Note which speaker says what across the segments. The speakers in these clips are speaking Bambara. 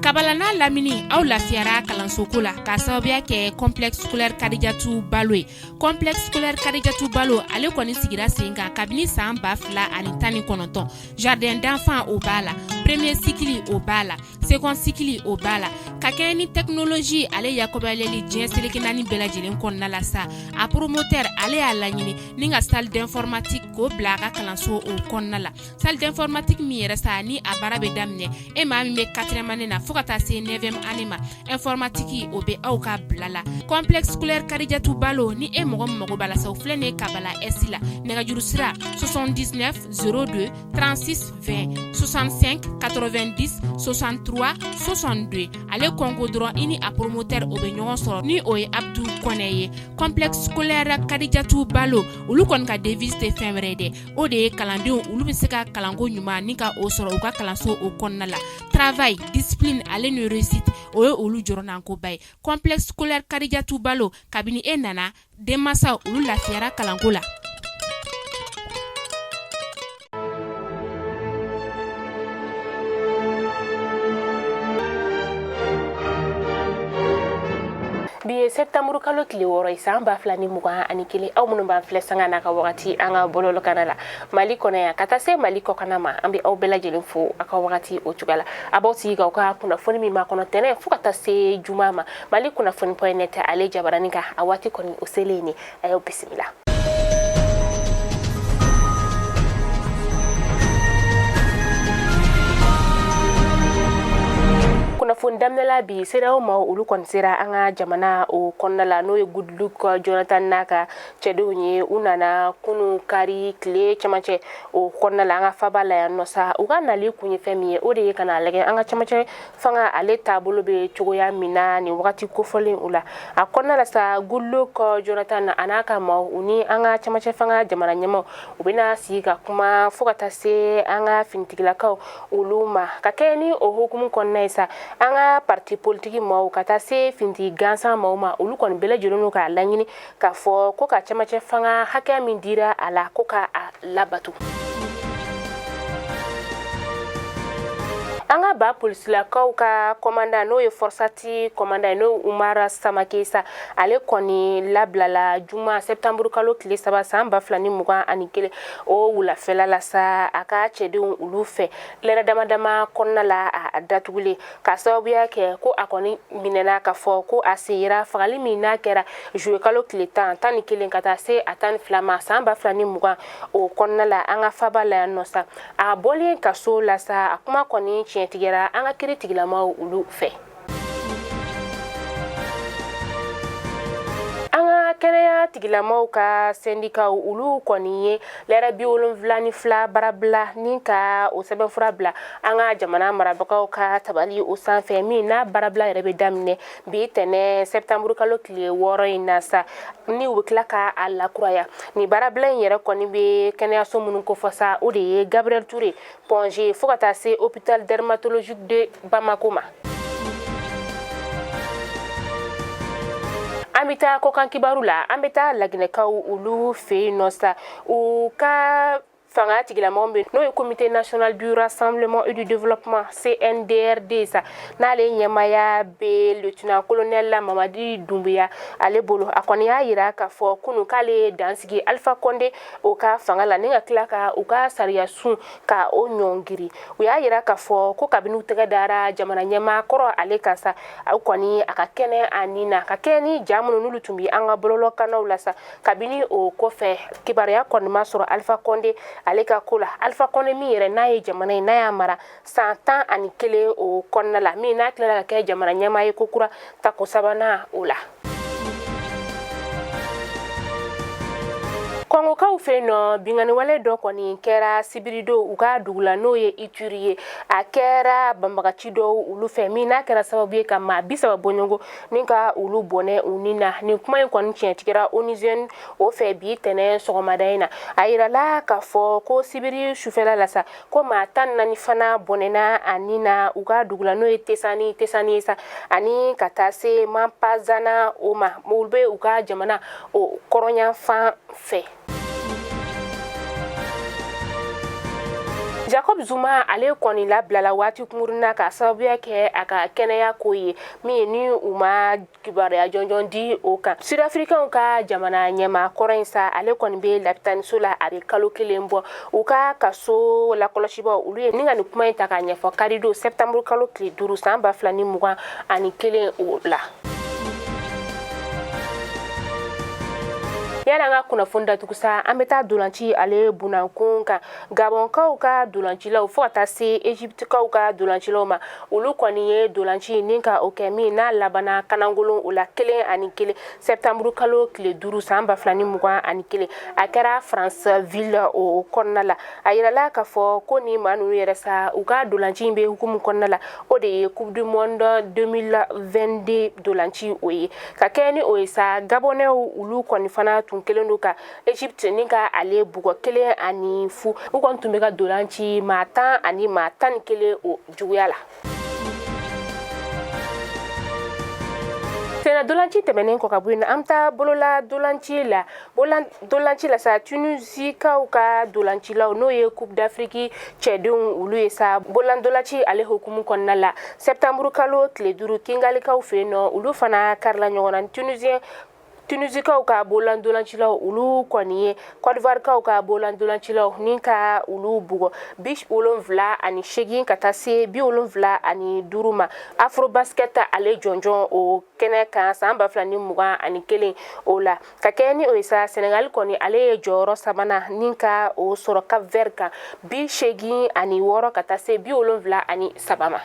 Speaker 1: Kabala n'a lamini, aw lafiyara kalansoko la k'a sababuya kɛ Complexe scolaire Kadijatu Balo ye. Complexe scolaire Kadijatu Balo, ale kɔni sigira sen kan kabini san 2019. Jardin d'enfant, o b'a la, premier cycle, o b'a la, second cycle, o b'a la. Ka kɛɲɛ ni technologie ale yakɔbayaleli diɲɛ seleke naani bɛɛ lajɛlen kɔnɔna la sa, a promoteur ale y'a laɲini ni ka salle d'informatique k'o bila a ka kalanso o kɔnɔna la. Salle d'informatique min yɛrɛ sa, ni a baara bɛ daminɛ e maa min bɛ quatrième année na fo ka taa se neuvième année ma, informatique o bɛ aw ka bila la. Complexe scolaire Kadijatu Balo, ni e mɔgɔ min mago b'a la sa, o filɛ nin ye Kabala Est la. Nɛgɛjuru sira: 79 02 36 20, 65 90 63 62. Ale kɔnko dɔrɔn, i ni a promoteur o bɛ ɲɔgɔn sɔrɔ, ni o ye Abdu Kɔnɛ ye. Complexe scolaire Kadijatu Balo, olu kɔni ka devise tɛ fɛn wɛrɛ ye dɛ, o de ye kalandenw olu bɛ se ka kalanko ɲuman ni ka o sɔrɔ u ka kalanso o kɔnɔna la. Travail, discipline ale ni réussite, o ye olu jɔrɔnankoba ye. Complexe scolaire Kadijatu Balo, kabini e nana, denmansaw olu lafiyara kalanko la.
Speaker 2: Bi ye septembre kalo tile 6 ye, san 2021. Aw minnu b'an filɛ sanga n'a ka wagati an ka bɔlɔlɔ la Mali kɔnɔ yan ka taa se Mali kɔkana ma, an bɛ aw bɛɛ lajɛlen fo aw ka wagati o cogoya la. A b'aw sigi k'aw ka kunnafoni min makɔnɔ tɛnɛ fo ka taa se juma ma, Mali kunnafoni point net ale jabaranin kan, a waati kɔni o selen ye. A y'aw bisimila. Kunnafoni daminɛla bi, CEDEAO maaw olu kɔni sera an ka jamana o kɔnɔna la, n'o ye Goodluck Jonathan n'a ka cɛdenw ye. U nana kunu kari tile cɛmancɛ o kɔnɔna la an ka faba la yan nɔ sa. U ka nali kun ye fɛn min ye, o de ye ka n'a lajɛ an ka cɛmancɛ fanga ale taabolo bɛ cogoya min na nin wagati kofɔlen o la. A kɔnɔna la sa, Goodluck Jonathan a n'a ka maaw, u ni an ka cɛmancɛ fanga jamana ɲɛmaaw, u bɛna sigi ka kuma fo ka taa se an ka finitigilakaw olu ma. Ka kɛ ni o hukumu kɔnɔna ye sa, an ka parti politiki maaw ka taa se finitigi gansan maaw ma, olu kɔni bɛɛ lajɛlen n'u k'a laɲini k'a fɔ ko ka cɛmancɛ fanga hakɛya min dira a la, ko ka a labato. An ka ba polisilakaw ka commandant, n'o ye FORSAT commandant ye, n'o ye Umar Samake sa, ale kɔni labilala juma septembre kalo tile 3 san 2021 o wulafɛla la sa, a ka cɛdenw olu fɛ lɛrɛ dama dama kɔnɔna la a datugulen, ka sababuya kɛ ko a kɔni minɛna k'a fɔ ko a sen yera fagali min n'a kɛra juillet kalo tile 10, 11 ka taa se a 12 ma san 2020 o kɔnɔna la an ka faba la yan nɔ sa. A bɔlen kaso la sa, a kuma kɔni tiɲɛtigɛra an ka kiri tigilamaw olu fɛ. An ka kɛnɛya tigilamaw ka sɛndikaw olu kɔni ye lɛrɛ 72 baarabila ni ka o sɛbɛnfura bila an ka jamana marabagaw ka tabali o sanfɛ, min n'a baarabila yɛrɛ bɛ daminɛ bi tɛnɛ septembre kalo tile 6 in na sa, ni u bɛ tila ka a lakuraya. Nin baarabila in yɛrɛ kɔni bɛ kɛnɛyaso minnu kofɔ sa, o de ye Gabriel Touré, Point G, fo ka taa se hôpital dermatologique de Bamako ma. An bɛ taa kɔkan kibaru la. An bɛ taa Laginɛkaw olu fɛ yen nɔ sa, u ka fanga tigilamɔgɔ bɛ, n'o ye Comité national du rassemblement et du développement, CNDRD sa, n'ale ɲɛmaaya bɛ lieutenant colonel Mamadi Doumbouya ale bolo. A kɔni y'a yira k'a fɔ kunu k'ale ye dan sigi Alpha Condé o ka fanga la, ni ka tila ka u ka sariya sun ka o ɲɔngiri. U y'a yira k'a fɔ ko kabini u tɛgɛ dara jamana ɲɛmaa kɔrɔ ale kan sa, aw kɔni a ka kɛnɛ a nin na ka kɛ ni ja minnu n'olu tun bɛ an ka bɔlɔlɔkannaw la sa. Kabini o kɔfɛ, kibaruya kɔni ma sɔrɔ Alpha Condé ale ka ko la. Alpha Condé min yɛrɛ n'a ye jamana ye, n'a y'a mara san 11 o kɔnɔna la, min n'a tilala ka kɛ jamana ɲɛmaa ye kokura tako sabanan o la. Kɔngokaw fɛ yen nɔ, binkanniwale dɔ kɔni kɛra sibiridon u ka dugu la, n'o ye Ituri ye. A kɛra banbagaci dɔw olu fɛ, min n'a kɛra sababu ye ka maa 30 bɔɲɔgɔn ni ka olu bɔnɛ u ni na. Nin kuma in kɔni tiɲɛtigɛra ONU o fɛ bi tɛnɛ sɔgɔmada in na. A yirala k'a fɔ ko sibiri sufɛla la sa, ko maa 14 fana bɔnɛna a ni na u ka dugu la, n'o ye Tesani Tesani ye sa, ani ka taa se Mampazana o ma, olu bɛ u ka jamana o kɔrɔnyanfan fɛ. Jacob Zuma ale kɔni labilala waati kunkurunnin na k'a sababuya kɛ a ka kɛnɛya ko ye min ni u ma kibaruya jɔnjɔn di o kan. Sud-Africainw ka jamana ɲɛmaa kɔrɔ in sa, ale kɔni bɛ lapitaniso la, a bɛ kalo 1 bɔ. U ka kaso lakɔlɔsibaw olu ye ni ka nin kuma in ta k'a ɲɛfɔ karidon septembre kalo tile 5 san 2021 o la. Yala an ka kunnafoni datugu sa, an bɛ taa dolanci ale bunankun kan. Gabɔnkaw ka dolancilaw fo ka taa se Egyptekaw ka dolancilaw ma, olu kɔni ye dolanci ni ka o kɛ min n'a labanna kanangolon o la 1-1 septembre kalo tile 5 san 2021. A kɛra Franceville o kɔnɔna la. A yirala k'a fɔ ko ni maa ninnu yɛrɛ sa, u ka dolanci in bɛ hukumu kɔnɔna la, o de ye Coupe du monde 2022 dolanci o ye. Ka kɛ ni o ye sa, Gabonɛw olu kɔni fana tun kelen don ka Egypte ni ka ale bugɔ 1-0. U kɔni tun bɛ ka dolanci maa 10 ani maa 11 o juguya la. Senna dolanci tɛmɛnen kɔ ka bɔ yen, an bɛ taa bolola dolanci la. Bolola dolanci la sa, Tunisikaw ka dolancilaw, n'o ye Coupe d'Afrique cɛdenw olu ye sa, bolola dolanci ale hukumu kɔnɔna la, septembre kalo tile 5 Kingalikaw fɛ yen nɔ, olu fana karila ɲɔgɔn na. Tunisien Tunisikaw ka bolola dolancilaw olu kɔni ye Côte d'Ivoirekaw ka bolola dolancilaw ni ka olu bugɔ 78 ka taa se 75 ma Afrobasket ale jɔnjɔn o kɛnɛ kan san 2021 o la. Ka kɛ ni o ye sa, Senegal kɔni ale ye jɔyɔrɔ sabanan ni ka o sɔrɔ Cap Vert kan 86 ka taa se 73 ma.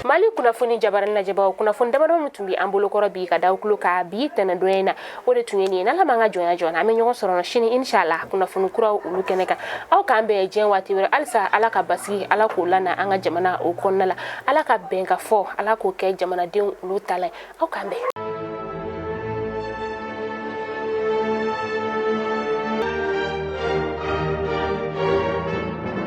Speaker 2: Mali kunnafoni jabarani lajɛbaw, kunnafoni damadɔ min tun bɛ an bolokɔrɔ bi ka da tulo kan bi tɛnɛndon in na, o de tun ye nin ye. N'Ala m'an ka jɔnya jɔ, an bɛ ɲɔgɔn sɔrɔ sini inshallah kunnafoni kuraw olu kɛnɛ kan. Aw k'an bɛn diɲɛ waati wɛrɛ. Halisa Ala ka basigi, Ala k'o lana an ka jamana o kɔnɔna la. Ala ka bɛn ka fɔ, Ala k'o kɛ jamanadenw olu ta la. Aw k'an bɛn.